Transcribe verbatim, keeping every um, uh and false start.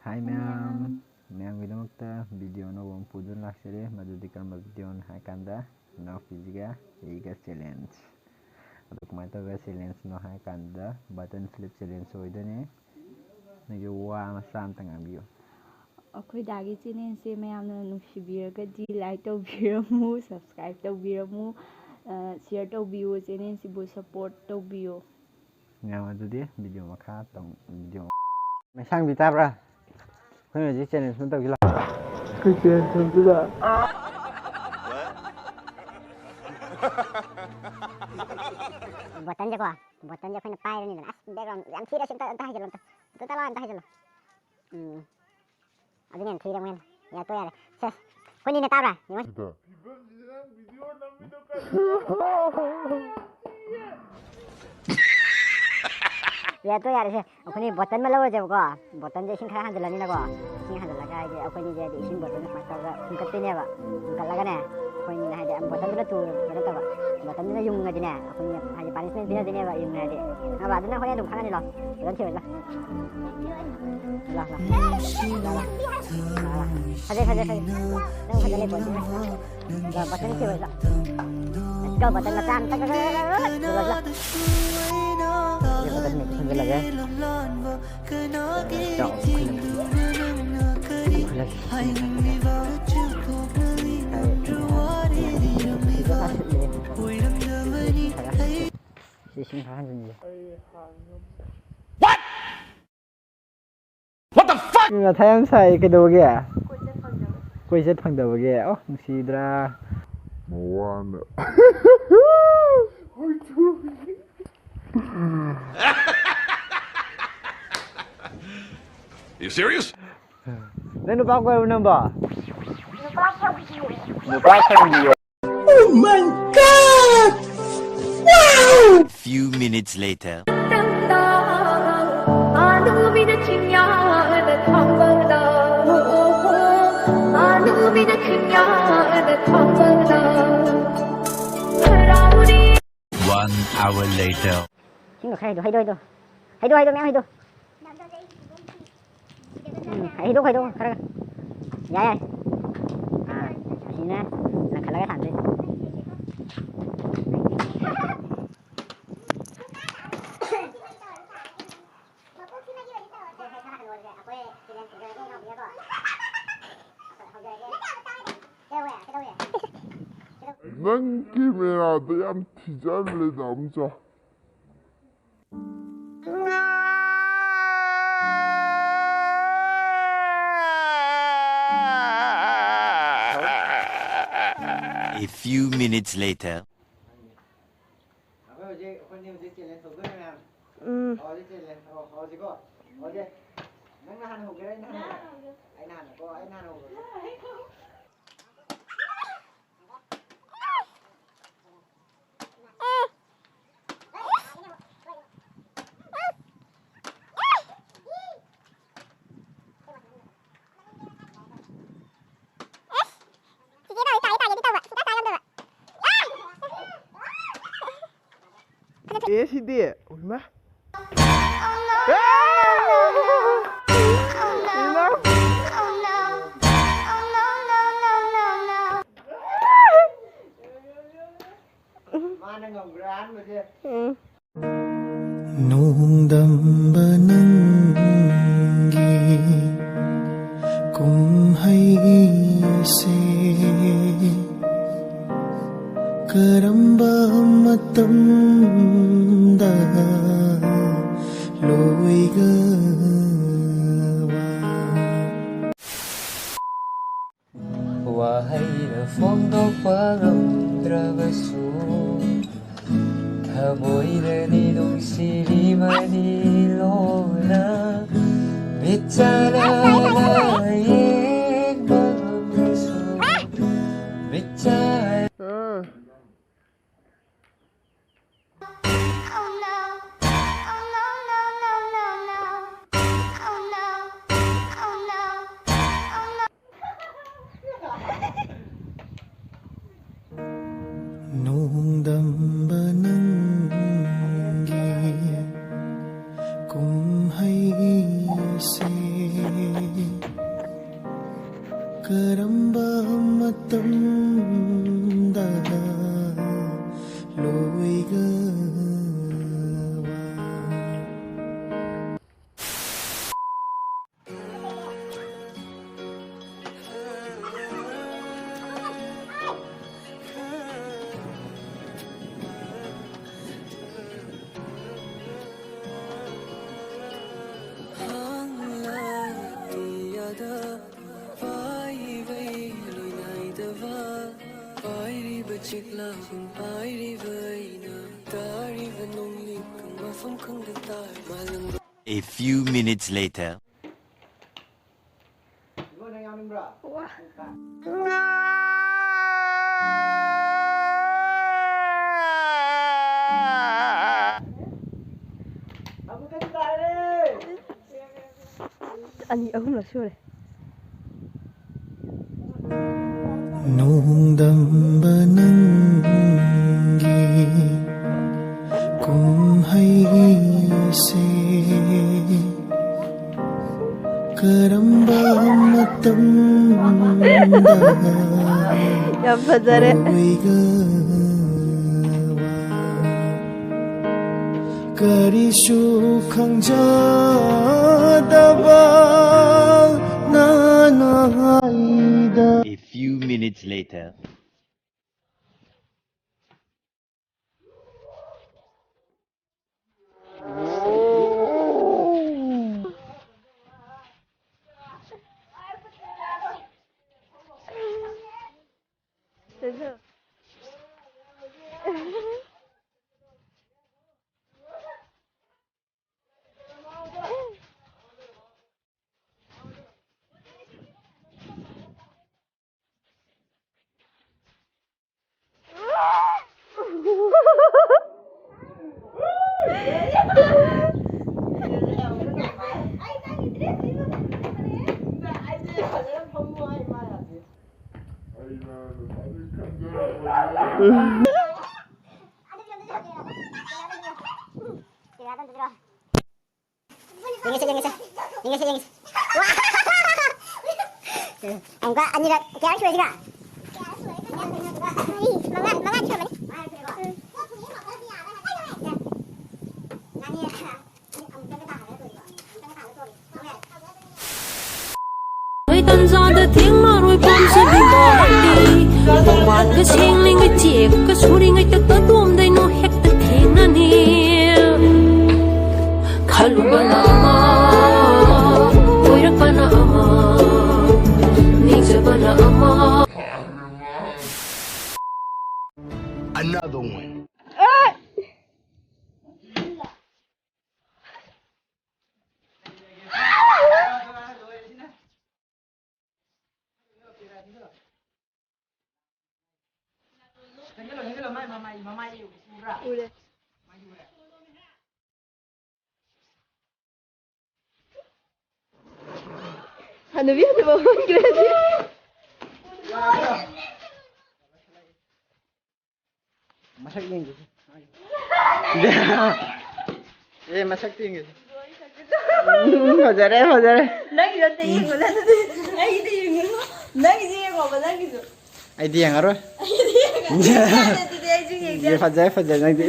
ꯍꯥꯏ ꯃꯌꯥꯝ, ꯃꯌꯥꯝꯒꯤꯗꯃꯛꯇ ꯚꯤꯗꯤꯑꯣ ꯑꯅꯧꯕ ꯑꯃ ꯄꯨꯗꯨꯅ ꯂꯥꯛꯆꯔꯦ꯫ ꯃꯗꯨꯗꯤ ꯀꯔꯝꯕ ꯚꯤꯗꯤꯑꯣꯅꯣ ꯍꯥꯏ ꯀꯥꯟꯗ, ꯏꯅꯥꯎꯄꯤꯁꯤꯒ ꯑꯩꯒ ꯆꯦꯂꯦꯟꯖ꯫ ꯑꯗꯣ ꯀꯃꯥꯏꯅ ꯇꯧꯕ ꯆꯦꯂꯦꯟꯖꯅꯣ ꯍꯥꯏ ꯀꯥꯟꯗ, ꯕꯇꯟ ꯐ꯭ꯂꯤꯞ ꯆꯦꯂꯦꯟꯖ ꯑꯣꯏꯗꯣꯏꯅꯦ꯫ ꯅꯪꯁꯨ ꯋꯥ ꯃꯆꯥ ꯑꯝꯇ ꯉꯥꯡꯕꯤꯌꯨ꯫ ꯑꯩꯈꯣꯏ ꯗꯥꯒꯤ ꯆꯦꯅꯦꯜꯁꯦ ꯃꯌꯥꯝꯅ ꯅꯨꯡꯁꯤꯕꯤꯔꯒꯗꯤ ꯂꯥꯏꯛ ꯇꯧꯕꯤꯔꯝꯃꯨ, ꯁꯕꯁꯀ꯭ꯔꯥꯏꯕ ꯇꯧꯕꯤꯔꯝꯃꯨ, ꯁꯤꯌꯔ ꯇꯧꯕꯤꯌꯨ, ꯆꯦꯅꯦꯜꯁꯤꯕꯨ ꯁꯞꯄꯣꯔꯠ ꯇꯧꯕꯤꯌꯨ꯫ ꯃꯌꯥꯝ ꯑꯗꯨꯗꯤ ꯚꯤꯗꯤꯑꯣ ꯃꯈꯥ ꯇꯧ-, ꯚꯤꯗꯤꯑꯣ ꯃꯩꯁꯥꯡꯕꯤ ꯇꯥꯕ꯭ꯔꯥ? ꯑꯩꯈꯣꯏꯅ ꯍꯧꯖꯤꯛ ꯆꯦꯂꯦꯟꯖ ꯑꯃ ꯇꯧꯁꯤ ꯂꯥꯛꯑꯣ꯫ ꯑꯩꯈꯣꯏ ꯆꯦꯂꯦꯟꯖ ꯇꯧꯁꯤ ꯂꯥꯛꯑꯣ꯫ ꯕꯣꯇꯜꯁꯦꯀꯣ, ꯕꯣꯇꯜꯁꯦ ꯑꯩꯈꯣꯏꯅ ꯄꯥꯏꯔꯅꯤꯗꯅ꯫ ꯑꯁ, ꯕꯦꯛꯒ꯭ꯔꯥꯎꯟ ꯌꯥꯝ ꯊꯤꯔꯦ꯫ ꯁꯤ ꯑꯝꯇ, ꯑꯝꯇ ꯍꯥꯏꯖꯜꯂꯣ, ꯑꯝꯇ, ꯑꯝꯇ ꯇꯥꯔꯛꯑꯣ, ꯑꯝꯇ ꯍꯥꯏꯖꯜꯂꯣ꯫ ꯎꯝ, ꯑꯗꯨꯅ ꯍꯦꯟꯅ ꯊꯤꯔꯦ ꯃꯣꯏꯅ꯫ ꯌꯥꯔꯦ, ꯇꯣꯛ ꯌꯥꯔꯦ꯫ ꯁꯦ, ꯑꯩꯈꯣꯏꯅꯤꯅ ꯇꯥꯕ꯭ꯔꯥ? ꯌꯦꯡꯉꯣ꯫ ꯌꯥꯔꯦ, ꯇꯣꯛ ꯌꯥꯔꯦꯁꯦ꯫ ꯑꯩꯈꯣꯏꯅꯤ ꯕꯣꯇꯜ ꯑꯃ ꯂꯧꯔꯁꯦꯕꯀꯣ꯫ ꯕꯣꯇꯜꯁꯦ ꯏꯁꯤꯡ ꯈꯔ ꯍꯟꯖꯤꯜꯂꯅꯤꯅꯀꯣ꯫ ꯏꯁꯤꯡ ꯍꯟꯖꯤꯜꯂꯒ ꯍꯥꯏꯗꯤ ꯑꯩꯈꯣꯏꯅꯤꯁꯦ ꯍꯥꯏꯗꯤ ꯏꯁꯤꯡ ꯕꯣꯇꯜꯗꯣ ꯁꯨꯃꯥꯏꯅ ꯇꯧꯔꯒ ꯈꯨꯝꯀꯠꯇꯣꯏꯅꯦꯕ꯫ ꯈꯨꯝꯀꯠꯂꯒꯅꯦ, ꯑꯩꯈꯣꯏꯅꯤꯅ ꯍꯥꯏꯗꯤ ꯕꯣꯇꯜꯗꯨꯅ ꯇꯨꯔꯒ ꯀꯩꯅꯣ ꯇꯧꯕ꯫ ꯕꯣꯇꯜꯗꯨꯅ ꯌꯨꯡꯉꯗꯤꯅꯦ, ꯑꯩꯈꯣꯏꯅ ꯍꯥꯏꯗꯤ ꯄꯥꯅꯤꯁꯃꯦꯟ ꯄꯤꯅꯗꯣꯏꯅꯦꯕ, ꯌꯨꯡꯉꯗꯤ꯫ ꯈꯪꯉꯕ? ꯑꯗꯨ ꯅꯪ ꯍꯣꯔꯦꯟ ꯑꯗꯨꯝ ꯈꯪꯉꯅꯤ, ꯂꯥꯎ꯫ ꯕꯣꯇꯜ ꯊꯤꯔꯨꯔꯁꯤ ꯂꯥꯎ꯫ ꯂꯥꯎ, ꯂꯥꯎ꯫ ꯂꯥꯎ, ꯂꯥꯎ꯫ ꯐꯖꯩ, ꯐꯖꯩ, ꯐꯖꯩ꯫ ꯅꯪ ꯐꯖ ꯂꯩꯄꯣꯠꯇꯦ꯫ ꯂꯥꯎ, ꯕꯣꯇꯜ ꯊꯤꯔꯨꯔꯁꯤ ꯂꯥꯎ꯫ Let's go, ꯕꯣꯇꯜ ꯃꯆꯥ ꯑꯃ ꯇꯛ ꯇꯛ ꯇꯛ ꯇꯛ ꯇꯛ ꯇꯛ ꯇꯛ ꯇꯛ꯫ ꯁꯤ ꯕꯣꯇꯜ ꯃꯦꯠ ꯍꯟꯖꯤꯜꯂꯒꯦ꯫ ꯆꯥꯎ, ꯈꯨꯜꯂꯒꯦ꯫ ꯈꯨꯜꯂꯒꯦ꯫ ꯁꯤ ꯏꯁꯤꯡ ꯈꯔ ꯍꯟꯖꯤꯟꯒꯦ꯫ What the fuck? ꯃꯊꯥ ꯌꯥꯝ ꯁꯥꯏ꯫ ꯀꯩꯗꯧꯕꯒꯤ? ꯀꯣꯏ ꯆꯠ ꯐꯪꯗꯕꯒꯤ꯫ ꯑꯣ, ꯅꯨꯡꯁꯤꯗ꯭ꯔꯥ? ꯃꯋꯥꯅ꯫ You serious? ꯅꯪ ꯅꯨꯄꯥ ꯀꯣꯏꯔꯕ ꯅꯪꯕꯣ? ꯅꯨꯄꯥ ꯊꯤꯕꯤꯌꯣ꯫ Oh my God! Wow! Few minutes later. One hour later. ꯏꯁꯤꯡꯗꯣ ꯈꯔ ꯍꯩꯗꯣ, ꯍꯩꯗꯣ, ꯍꯩꯗꯣ꯫ ꯍꯩꯗꯣ, ꯍꯩꯗꯣ, ꯃꯌꯥꯝ ꯍꯩꯗꯣ꯫ ꯍꯩꯗꯣꯛ ꯍꯩꯗꯣꯛ ꯈꯔ꯫ ꯌꯥꯏ, ꯌꯥꯏ꯫ ꯑꯥ, ꯑꯁꯤꯅ ꯂꯪꯈꯠꯂꯒ ꯊꯥꯟꯗꯣꯏ꯫ ꯅꯪ ꯀꯦꯃꯦꯔꯥꯗꯣ ꯌꯥꯝ ꯊꯤꯖꯜꯂꯦ, ꯗꯥ ꯃꯆꯥ꯫ A few minutes later. ꯑꯩꯈꯣꯏ ꯍꯧꯖꯤꯛ, ꯑꯩꯈꯣꯏꯅꯤ ꯍꯧꯖꯤꯛ challenge ꯇꯧꯗꯣꯏꯅꯦ ꯃꯌꯥꯝ꯫ ꯎꯝ꯫ ꯍꯧꯖꯤꯛ challenge ꯇꯧ-, ꯍꯧꯖꯤꯛꯀꯣ꯫ ꯍꯧꯖꯤꯛ ꯅꯪꯅ ꯍꯥꯟꯅ ꯍꯧꯒꯦꯔꯥ, ꯑꯩꯅ ꯍꯥꯟꯅ ꯍꯧꯒꯦꯔꯥ? ꯑꯩꯅ ꯍꯥꯟꯅꯀꯣ, ꯑꯩꯅ ꯍꯥꯟꯅ ꯍꯧꯒꯦ꯫ ꯆꯤꯆꯦ ꯇꯧꯔꯤ, ꯇꯥꯒꯦ, ꯇꯥꯒꯦꯗꯤ ꯇꯧꯕ, ꯁꯨꯡꯇꯥ ꯇꯥ ꯉꯝꯗꯕ꯫ ꯑꯦ, ꯁꯤꯗꯤ꯫ ꯏꯃꯥ꯫ ꯏꯃꯥ꯫ ꯃꯥꯅ ꯉꯝꯈ꯭ꯔꯦ ꯑꯍꯥꯟꯕꯁꯦ꯫ ꯎꯝ꯫ ꯅꯣꯡꯗꯝꯕ ꯅꯪꯒꯤ ꯀꯨꯝꯍꯩꯁꯦ ꯀꯔꯝꯕ ꯃꯇꯝꯗ ꯂꯣꯏꯒꯕ? ꯋꯥꯍꯩꯅ ꯐꯣꯡꯗꯣꯛꯄ ꯉꯝꯗ꯭ꯔꯕꯁꯨ, ꯊꯃꯣꯏꯅꯗꯤ ꯅꯨꯡꯁꯤꯔꯤꯕꯅꯤ ꯂꯣꯟꯅ꯫ ꯃꯤꯠꯆꯥꯅ ꯌꯦꯡꯕ ꯉꯝꯗ꯭ꯔꯁꯨ, ꯃꯤꯠꯆꯥ ꯑꯥ꯫ ꯅꯣꯡꯗꯝꯕ ꯅꯪꯒꯤ ꯀꯨꯝꯍꯩꯁꯦ ꯀꯔꯝꯕ ꯃꯇꯝꯗ ꯂꯣꯏꯒꯕ? A few minutes later. ꯑꯅꯤ ꯑꯍꯨꯝꯂꯛ ꯁꯨꯔꯦ꯫ ꯅꯣꯡꯗꯝꯕ ꯅꯪꯒꯤ ꯀꯨꯝꯍꯩꯁꯦ ꯀꯔꯝꯕ ꯃꯇꯝꯗ ꯌꯥꯝ ꯐꯖꯔꯦ꯫ ꯂꯣꯏꯒꯕ? ꯀꯔꯤꯁꯨ ꯈꯪꯖꯗꯕ ꯅꯪꯅ ꯍꯥꯏꯗ A few minutes later. ꯌꯦꯡꯉꯁꯦ, ꯌꯦꯡꯉꯁꯦ꯫ ꯌꯦꯡꯉꯁꯦ, ꯌꯦꯡꯉꯁꯦ꯫ ꯋꯥ! ꯑꯃꯨꯛꯀ ꯑꯅꯤꯔꯛ ꯀꯌꯥꯔꯛ ꯁꯨꯔꯦ ꯁꯤꯒ? ꯃꯔꯤ, ꯃꯉꯥ, ꯃꯉꯥꯗꯤ ꯁꯨꯔꯝꯃꯅꯤ꯫ ꯎꯝ꯫ ꯅꯣꯏ ꯇꯟꯖꯥꯗ ꯊꯦꯡꯅꯔꯣꯏ ꯄꯥꯝꯖꯕꯤ ꯃꯥꯜꯂꯤ꯫ ꯅꯣꯡꯕꯥꯟꯒ ꯁꯦꯡꯂꯤꯉꯩ ꯆꯦꯛꯀ ꯁꯨꯔꯤꯉꯩꯗ ꯀꯗꯣꯝꯗꯩꯅꯣ ꯍꯦꯛꯇ ꯊꯦꯡꯅꯅꯤ꯫ ꯈꯜꯂꯨꯕꯅ ꯑꯃ, ꯑꯣꯏꯔꯛꯄꯅ ꯑꯃ, ꯅꯤꯡꯖꯕꯅ ꯑꯃ꯫ Another one. ꯎꯔꯦ꯫ ꯍꯅꯨꯕꯤ ꯍꯅꯨꯕ ꯑꯣꯟꯈ꯭ꯔꯦ꯫ ꯃꯁꯛ ꯌꯦꯡꯒꯦ꯫ ꯑꯦ, ꯃꯁꯛꯇꯤ ꯌꯦꯡꯒꯦ꯫ ꯎꯝ, ꯐꯖꯔꯦ, ꯐꯖꯔꯦ꯫ ꯅꯪꯒꯤꯗꯣ ꯑꯝꯇ ꯌꯦꯡꯉꯣ, ꯅꯪꯒꯤꯗꯤ꯫ ꯑꯩꯒꯤꯗꯤ ꯌꯦꯡꯉꯨꯅꯨ꯫ ꯅꯪꯒꯤꯗꯤ ꯌꯦꯡꯉꯣꯕ, ꯅꯪꯒꯤꯁꯨ꯫ ꯑꯩꯗꯤ ꯌꯦꯡꯉꯔꯣꯏ꯫ ꯑꯩꯗꯤ ꯌꯦꯡꯉꯔꯣꯏ꯫ ꯑꯗꯨꯗꯤ ꯑꯩꯁꯨ ꯌꯦꯡꯗꯦ꯫ ꯐꯖꯔꯦ, ꯐꯖꯔꯦ, ꯅꯪꯗꯤ꯫